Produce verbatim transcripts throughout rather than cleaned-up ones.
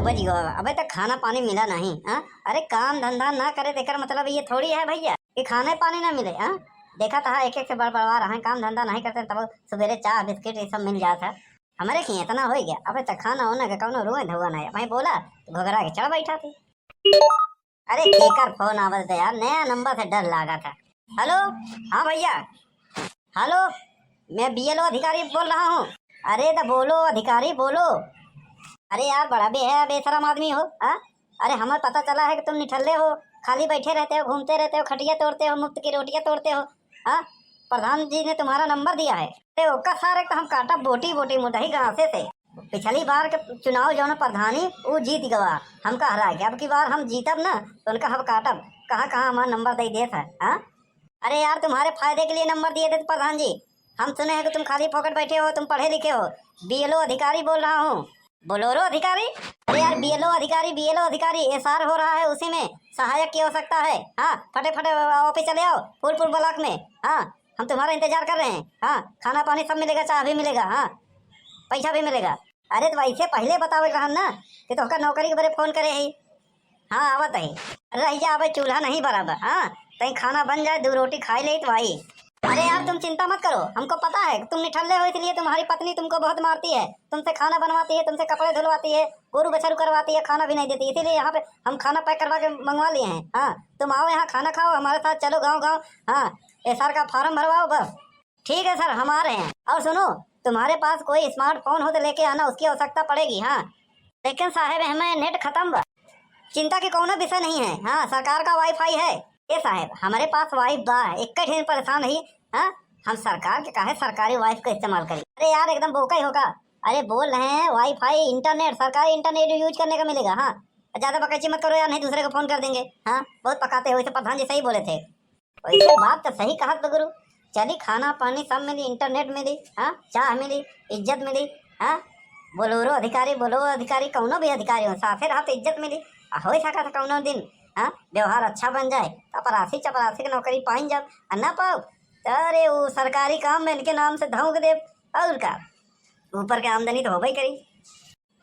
बच गयो। अबे तक खाना पानी मिला नहीं, हाँ? अरे काम धंधा ना करे तेकर मतलब ये थोड़ी है भइया कि खाने पानी ना मिले, हाँ? देखा था एक एक से बड़ बड़वा रहा है, काम धंधा नहीं करते तब सुबेरे चाह बिस्किट ये सब मिल जात है। हमरे की इतना हो गया, अबे तक खाना होना के कौनो रुए धुआ नहीं। भाई बोला तो घुघरा के चढ़ बैठा थी। अरे केकर फोन आवत है यार, नया नंबर से डर लागा था। हेलो, हाँ भइया। हेलो, मैं बीएलओ अधिकारी बोल रहा हूँ। अरे तो बोलो अधिकारी बोलो। अरे यार बड़ा बे है बेशरम आदमी हो, हाँ? अरे हमें पता चला है कि तुम निठल्ले हो, खाली बैठे रहते हो, घूमते रहते हो, खटिया तोड़ते हो, मुफ्त की रोटियां तोड़ते हो, हाँ? प्रधान जी ने तुम्हारा नंबर दिया है। अरे ओका सारे तो हम काटब बोटी बोटी मुदही गांसे से। पिछली बार के चुनाव जौन प्रधानी ऊ जीत गवा, हमका हरा के। अब की बार हम जीतब ना तो उनका हम काटब। कहाँ कहाँ हमार नंबर दे देत है, हाँ? अरे यार तुम्हारे फायदे के लिए नंबर दिए थे प्रधान जी। हम सुने हैं कि तुम खाली फोकट बैठे हो, तुम पढ़े लिखे हो। बीएलओ अधिकारी बोल रहा हूँ। बोलोरो अधिकारी? अरे यार बीएलओ अधिकारी, बीएलओ अधिकारी एसआर हो रहा है, उसी में सहायक की आवश्यकता है। हाँ फटे फटे ऑफिस चले आओ फूलपुर ब्लॉक में। हाँ हम तुम्हारा इंतजार कर रहे हैं। हाँ खाना पानी सब मिलेगा, चाह भी मिलेगा, हाँ पैसा भी मिलेगा। अरे तो वैसे पहले बतावे रहन ना कि तोहका नौकरी के बरे फोन करे ही। हाँ आवत ही। रह जा अबे चूल्हा नहीं बराबर, हाँ तई खाना बन जाए दो रोटी खाई ले तो भाई। अरे यार तुम चिंता मत करो, हमको पता है तुम निठल्ले हो इसलिए तुम्हारी पत्नी तुमको बहुत मारती है, तुमसे खाना बनवाती है, तुमसे कपड़े धुलवाती है, गोरू बछरू करवाती है, खाना भी नहीं देती, इसीलिए यहाँ पे हम खाना पैक करवा के मंगवा लिए हैं। हाँ तुम आओ यहाँ खाना खाओ, हमारे साथ चलो गाँव गाँव। हाँ एसआर का फार्म भरवाओ बस। ठीक है सर हम आ रहे हैं। और सुनो तुम्हारे पास कोई स्मार्टफोन हो तो लेके आना, उसकी आवश्यकता पड़ेगी। हाँ लेकिन साहेब हमें नेट खत्म बा। चिंता की कौनो विषय नहीं है। हाँ सरकार का वाईफाई है। ए साहेब हमारे पास वाई बा, एक ठे परेशान है। हाँ हम सरकार के काहे सरकारी वाई का इस्तेमाल करी? अरे यार एकदम बोका ही होगा। अरे बोल रहे हैं वाईफाई इंटरनेट, सरकारी इंटरनेट यूज करने का मिलेगा। हाँ ज्यादा बकैची मत करो यार, नहीं दूसरे को फोन कर देंगे। हाँ बहुत पकाते हो, इसे प्रधान जी सही बोले थे। वैसे बात तो सही कहत बा गुरु। चली खाना पानी सब मिली, इंटरनेट मिली, हाँ चाह मिली, इज्जत मिली। हाँ बोलोरो अधिकारी, बोलोरो अधिकारी कौनो भी अधिकारी हो, साथे रहा तो इज्जत मिली। आ हो सका था कौनो दिन हाँ व्यवहार अच्छा बन जाए, चपरासी चपरासी की नौकरी पाइन जाब। आ ना पाओ तो अरे वो सरकारी काम में इनके नाम से धौंक देब। और का ऊपर के आमदनी तो होबे करी।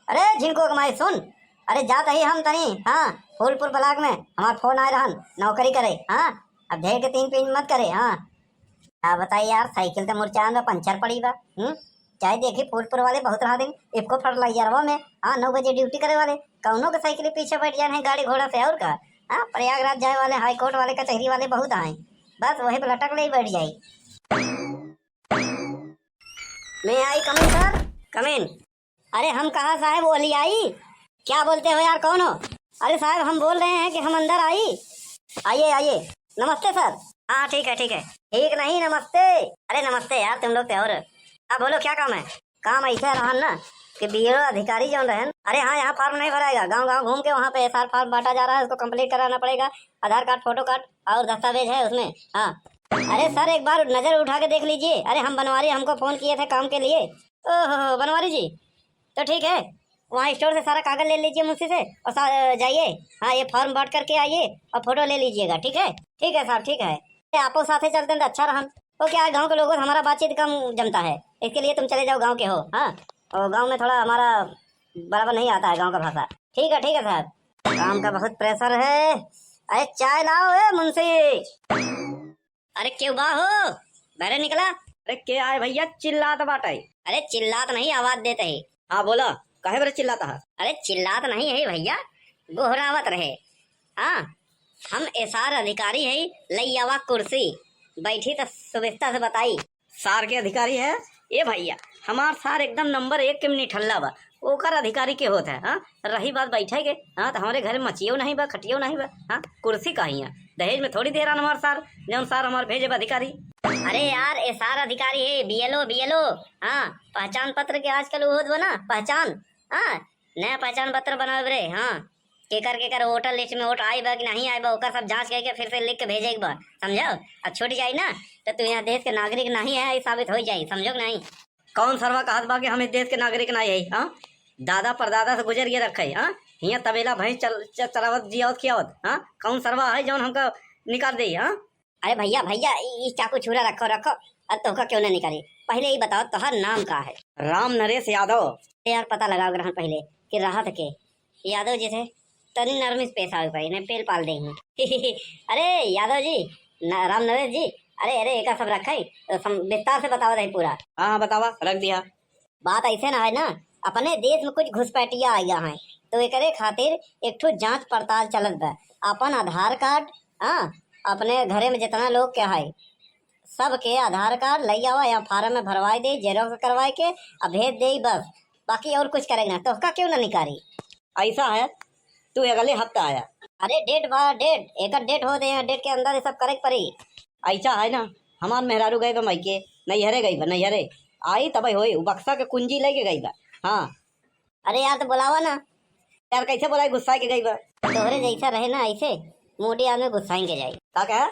अरे झिनको कमाई सुन, अरे जात ही हम तनी हाँ फूलपुर ब्लॉक में, हमार फोन आए रहन नौकरी करे। हाँ अब ढेर के तीन पीन मत करे। हाँ का बताई यार साइकिल तो मुरचान बा, पंचर पड़ी बा। हम्म चाहे देखी फूलपुर वाले बहुत रहा दिन इफको फर्टिलाइजरवा में हाँ नौ बजे ड्यूटी करे वाले, कौनो के साइकिल पीछे बैठ जाए नहीं गाड़ी घोड़ा से और का। हाँ प्रयागराज जाए वाले, हाई कोर्ट वाले, कचहरी वाले बहुत आए, बस वही पे लटक ले बैठ जाई। मैं आई कमिन सर, कमिन। अरे हम कहा साहब ओली आई? क्या बोलते हो यार, कौन हो? अरे साहब हम बोल रहे हैं कि हम अंदर आई। आइए आइए। नमस्ते सर। हाँ ठीक है ठीक है। ठीक नहीं नमस्ते। अरे नमस्ते यार तुम लोग तो और। हाँ बोलो क्या काम है? काम ऐसा रहन ना कि बीएलओ अधिकारी जो रहन, अरे हाँ यहाँ फॉर्म नहीं भराएगा, गांव गांव घूम के वहाँ पे एसआर फॉर्म बांटा जा रहा है, उसको कंप्लीट कराना पड़ेगा, आधार कार्ड फोटो कार्ड और दस्तावेज है उसमें। हाँ अरे सर एक बार नजर उठा के देख लीजिए। अरे हम बनवारी, हमको फोन किए थे काम के लिए। ओहो बनवारी जी, तो ठीक है, वहाँ स्टोर से सारा कागज ले लीजिए मुंशी से और सा- जाइए। हाँ ये फॉर्म बांट करके आइए और फोटो ले लीजिएगा। ठीक है ठीक है साहब ठीक है। आपो साथे चलते हैं तो अच्छा रहन। वो क्या है गाँव के लोगों से हमारा बातचीत कम जमता है, इसके लिए तुम चले जाओ गाँव के हो। हाँ और गाँव में थोड़ा हमारा बराबर नहीं आता है गाँव का भाषा। ठीक है ठीक है साहब। काम का बहुत प्रेशर है। अरे चाय लाओ ए मुंशी। अरे केहू बा हो? बहरे निकला। अरे के आए भइया चिल्लात बाटे? अरे चिल्लात नहीं आवाज देत ही। हाँ बोला। काहे बरे चिल्लात हा? अरे चिल्लात नहीं ही भइया, गोहरावत रहे। हाँ हम एसआर अधिकारी ही, लई आवा कुर्सी, बैठी त सुविस्ता से बताई। सार के अधिकारी है। ए भइया हमार सार एकदम नंबर एक के निठल्ला बा, ओकर अधिकारी के होत है। हाँ रही बात बैठे के, हाँ तो हमरे घरे मचियो नहीं बा, खटियो नहीं बा। हाँ कुर्सी का हियाँ दहेज में थोड़ी दे रहा हमार सार, जौन सार हमार भेजे बा अधिकारी। अरे यार एसआर अधिकारी है, बीएलओ बीएलओ। हाँ पहचान पत्र के आजकल वो होत बा ना पहचान। हाँ नया पहचान पत्र बनावे बरे। हाँ केकर केकर वोटर लिस्ट में वोट आई बा कि नहीं आई बा, ओकर सब जांच करके फिर से लिख के भेजे के बा, समझो। अब छूट जाई ना तो तू यहाँ देश के नागरिक नहीं है, ई साबित हो जाई, समझो कि नहीं? कौन सरवा कहत बा कि हम इस देश के नागरिक नहीं है? हाँ दादा परदादा से गुजर के रखे, हाँ हियाँ तबेला भैंस चल, च-, चरावत जियावत खियावत। हाँ कौन सरवा है जौन हमका निकाल दे? हाँ अरे भइया भइया ई, ई चाकू छुरा रखो रखो। अब तोहका क्यों ना निकाली, पहले ई बताओ तोहर नाम का है? राम नरेश यादव। अरे यार पता लगाओ ग्रहण पहले कि रहत के। यादव जी से तनी नरमी से पेश आवे पड़ी, नहीं पेल पाल देही। अरे यादव जी, न-, राम नरेश जी, अरे, अरे, एका सब रखे, तो सम-, विस्तार से बतावा दही पूरा। हाँ, हाँ, बतावा, रख दिया। बात ऐसे ना है ना, अपने देश में कुछ घुसपैठिया आ गया है, तो एकरे खातिर एक ठो जांच पड़ताल चलत बा। अपन आधार कार्ड, हाँ, अपने घरे में जितना लोग के है, सबके आधार कार्ड लई आवा, यहाँ फार्म में भरवाई दे, जेरोक्स करवाए के, आ भेज दे बस। बाकी और कुछ करे ना, तोहका क्यों ना निकारी? ऐसा है, तू अगले हफ्ता आया। अरे डेट बा, डेट, एकर डेट हो दे, डेट के अंदर ये सब करे के पड़ी। ऐसा है ना, हमार मेहरारू गई बा मायके, नैहरे गई बा, नैहरे। आई तबे होई, उ बक्सा के कुंजी लेके गई बा। हाँ। अरे यार, तो बुलावा ना। यार, कैसे बुलाई, गुस्सा के गई बा। तोहरे जैसा रहे ना ऐसे, मोटी आदमी गुस्सा के जाई। का कहा?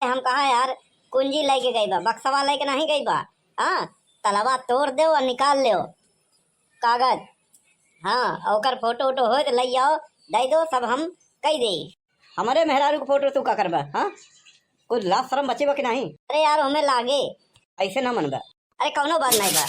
हम कहा यार, कुंजी लेके गई बा, बक्सवा लेके नहीं गई बा। हाँ, तलवा तोड़ दो और निकाल लो कागज। हाँ, ओकर फोटो वोटो हो तो लई आओ, दे दो, सब हम कई दे। हमारे मेहरारू के फोटो तू का करबा? हाँ, कुछ लाज शर्म बचे बा कि नहीं? अरे यार, हमें लागे। ऐसे ना मनबा। अरे कौनो बात नहीं बा।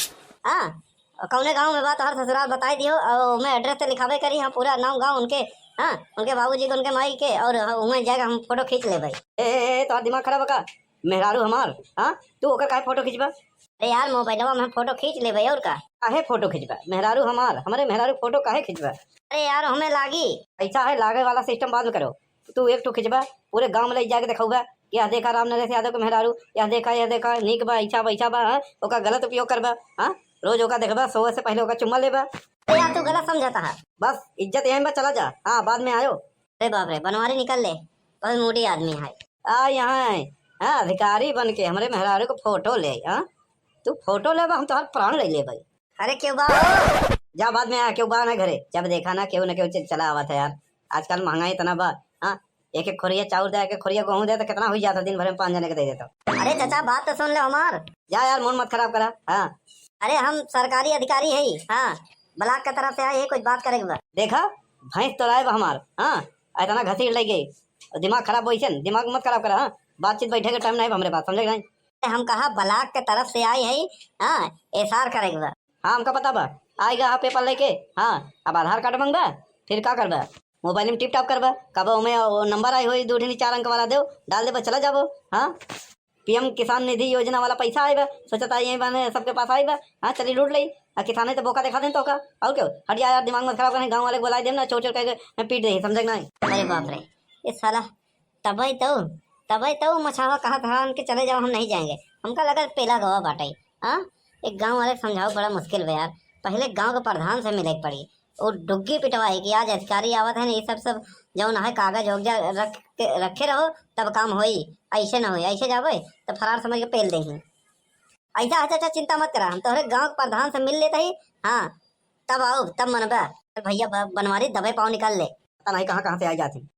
हाँ, और कौने गाँव में बा तोहर ससुराल बताई दियो, और हमें एड्रेस तो लिखावे करी, हम पूरा नाम गाँव उनके, हाँ, उनके बाबूजी के, उनके माई के, और हमें जाएगा, हम फोटो खींच लेबे। ए, ए, ए, तोहार दिमाग खराब बा का? मेहरारू हमार, हाँ? तू ओकर काहे फोटो खींचबा? अरे यार, मोबाइलवा में हम फोटो खींच लेबे, और का? काहे फोटो खींचबा? मेहरारू हमार, हमरे मेहरारू फोटो काहे खींचबा? अरे यार, हमें लागी। ऐसा है, लागे वाला सिस्टम बाद में करो। तू एक ठो खींचबा, पूरे गाँव में ले जाके देखौबा कि यह देखा राम नरेश यादव के मेहरारू, यह देखा, यह देखा, नीक बा, ऐसा बा, ऐसा बा, हाँ? ओका गलत उपयोग करबा, हाँ? रोज ओका देखबा, सोवे से पहले ओका चुम्मा लेबा। अरे यार, तू गलत समझता है। बस, इज्जत यहीं बा, चला जा। हाँ, बाद में आयो। अरे बाप रे, बनवारी निकल ले, बहुत मूडी आदमी है। आ यहाँ है, हाँ, अधिकारी बन के हमरे मेहरारू को फोटो ले, हाँ? तू फोटो लेबा, हम तोहर प्राण ले लेबे। अरे क्यों बा हो? जा बाद में आ, क्यों बा ना घरे, जब देखा ना केहू ना केहू च-, चला आवत है यार। आजकल महंगाई इतना बा, हाँ? एक एक खोरिया चाउर दे, एक एक खोरिया गेहूं दे, तो कितना हुई जाता, दिन भर में पाँच जने के दे देता। अरे चाचा, बात तो सुन ले हमार। जा यार, मूड मत खराब करा। हाँ। अरे हम सरकारी अधिकारी है, हाँ, ब्लॉक के तरफ से आए है, कुछ बात करे के बा। देखा, भैंस तो लाए बा हमार, हाँ, इतना घसीट ले गए, दिमाग खराब वैसे न, दिमाग मत खराब करा, हाँ, बातचीत बैठे के टाइम नहीं बा हमरे पास, समझे कि नहीं? हम कहा ब्लॉक के तरफ से आई है, हाँ, एसआर करे के बा। हाँ, हमका पता बा, आएगा हाँ पेपर लेके, हाँ, अब आधार कार्ड मंगबा, फिर का करबा? मोबाइल में टिप टाप करबा, कब ओमे ओ नंबर आई होई, दो ठिनी चार अंक वाला देव, डाल देबा, चला जाबो। हाँ, पीएम किसान निधि योजना वाला पैसा आई बा, सोचता यही बने सबके पास आई बा। हाँ, चली लूट लई। आ किसाने तो बोका देखा देन तो का, और क्या? हट जा यार, दिमाग मत खराब करें, गाँव वाले को बुलाई देम ना, चोर चोर कह के पीट दे, समझे कि नहीं? अरे बाप रे, ये साला तबे तो, तबे तो मछावा कहा था उनके चले जाओ, हम नहीं जाएंगे। हमका लगा पेला गवा बाटे। हाँ, एक गाँव वाले के समझाओ, बड़ा मुश्किल बा यार। पहले गाँव के प्रधान से मिले के पड़ी, वो डुग्गी पिटवाई कि आज अधिकारी आवत है ना, ये सब, सब जौन है कागज हो गया रख के, रखे रहो तब काम होई, ऐसे ना होई, ऐसे जाबे तो फरार समझ के पेल देही। ऐसा है चाचा, चिंता मत करा, हम तोहरे गाँव के प्रधान से मिल लेते ही। हाँ, तब आओ, तब मनबा। भैया ब-, बनवारी दबे पाँव निकाल ले। पता नहीं कहाँ कहाँ से आई जाती।